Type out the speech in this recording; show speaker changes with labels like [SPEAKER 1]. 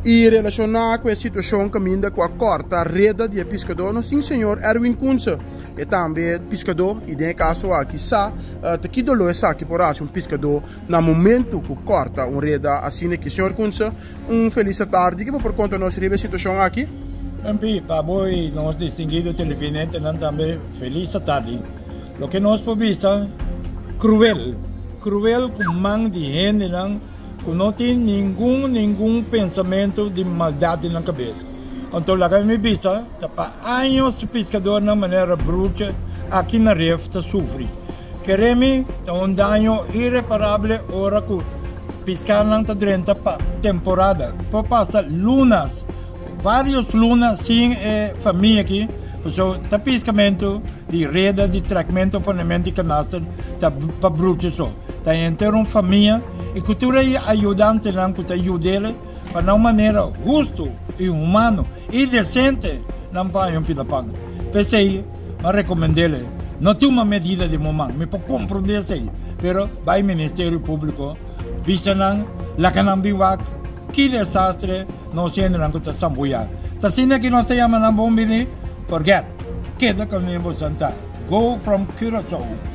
[SPEAKER 1] I relashoná ku e situashon kaminda ku a kòrta reda di e piskadó, nos tin señor Erwin Koense, e tambe piskadó i den e kaso aki sa ta ki doló esaki por hasi un piskadó na momentu ku kòrta un reda asina aki. Señor Koense, un felis atardi. Ke bo por konta nos riba e situashon aki?
[SPEAKER 2] MP, pa bo i nos distinguido televidentenan tambe felis atardi. Loke nos por bisa, kruel, kruel ku man di hendenan. Ku no tin ningun ningun pensamentu di maldat den nan kabes. Anto laga mi bisa ta pa años piskadornan manera Broertje aki na Rif ta sufri. Kere mi ta un daño ireparable ora ku piskanan ta drenta pa temporada. Por pasa lunas, varios luna sin e famia aki, pasobra ta piskamentu di reda, di trekmentu, ponementu di kanaster ta pa Broertje so. Ta henter un famia i ku tur e ayudantenan ku ta yud'el pa na un manera hustu i humano i desente nan paña un pida pan. P'esei m'a rekomend'el no tuma medida di moman. Mi por komprondé esei, pero bai Ministerio Públiko bisa nan laga nan bin wak ki desastre nos hendenan ku ta sambuyá. Ta asina ki nos ta yama nan bon bini? Forget! Keda kaminda bo santá. Go from Curaçao!